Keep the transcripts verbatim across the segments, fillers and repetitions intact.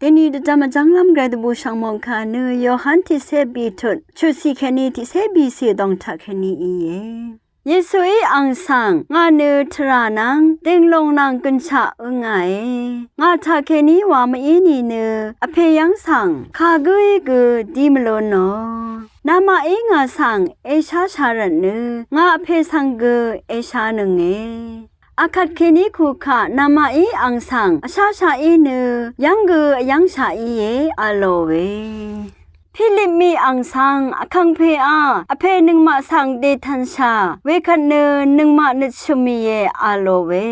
Deni dvjvm vjv́nglv́m gvray dvbù shv̀ngmòng kà nø Yohan tiqcé bì tut, chuqcì kèní tiqcé bìcì dòng taq kèní íe. Yesuí àng svng, ngà nø tvrà nvng dìnglòng nvng gønshaq ǿngàe. Ngà taq kèní wa mv-í nìnø, vpè yv́ng svng kagǿí gø dí mvlú nò. Namaqí ngà svng èsháshà rvtnø, ngà vpè svng gø èshánønge. Akvt kèní kukaq namaqí àng svng vsháshaq í nø, yv́ng gø vyv́ngshaq íe, v̄lòe. Pilipmí àng svng, vkàngpèá vpè nøngmaq svng dètv̀nshà, wekvt nø nøngmaq nøt shø̀mìe, v̄lòe.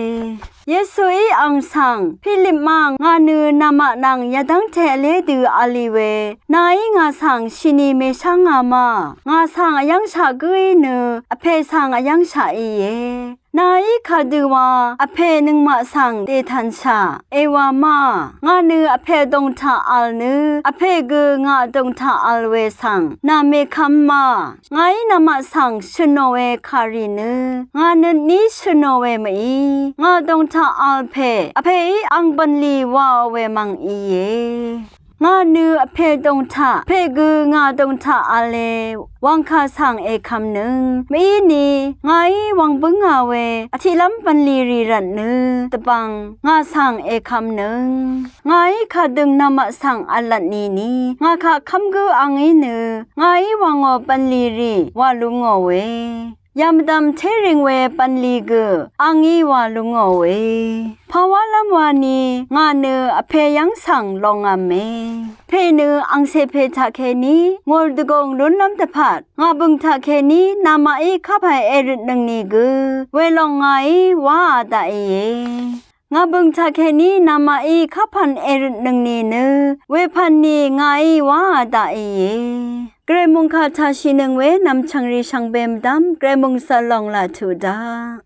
Yesuí àng svng, Pilipmá, ngà nø namaq nvng yadv́ngte vlé dø v̄lì we, nàí ngà svng shìni mèshv́ngā ma, ngà svng vyv́ngshaq gǿí nø, vpè svng vyv́ngshaq íe. Nàí kadø wa, vpè nøngmaq svng dètv̀nshà, èwā ma, ngà nø vpè vdòng taq v̄l nø, vpè gø ngà vdòng taq v̄l we svng, nà mèkvm ma, ngàí namaq svng shø̀nò we kàrì nø, ngà nøtní shø̀nò we mv-í, ngà vdòng taq v̄l pè, vpèí àng bv̀nlì waò we mv̀ng íe. Ngà nø vpè vdòng taq, vpè gø ngà vdòng taq v̄le, wàngkà svng èkvmnøng. Mv-í ni, ngàí wvng bǿngà we, vtiqlv́m bv̀nlì rì rvtnø, dvbvng, ngà svng èkvmnøng. Ngàí kadøng namaq svng v̄lvt nìni, ngà kaq kv́m gǿ àngí nø, ngàí wàngò bv̀nlì rì, wà lú ngòe. Yamvdvm téring we bv̀nlì gø, àngí wà lú ngòe. Pàwálv́m wani, ngà nø vpè yv́ng svng lòngv̄me. Pè nø àngcè pè taq kèní, ngùr dvgùng lúnlv́m dvpvt, ngà bø̀ng taq kèní, namaqí kapà èrøtnøng nìgø, welòng ngàí wàà daqìe. Ngà bø̀ng taq kèní namaqí kapv̀n èrøtnøng nìnø, wepv̀n ni ngàí wàà daqìe. Gvray mòngkà taq shìnøng we nv̀mchv̀ngrì shvngbe mvdv́m, gvray mòngsvl lòng laq tuq daq.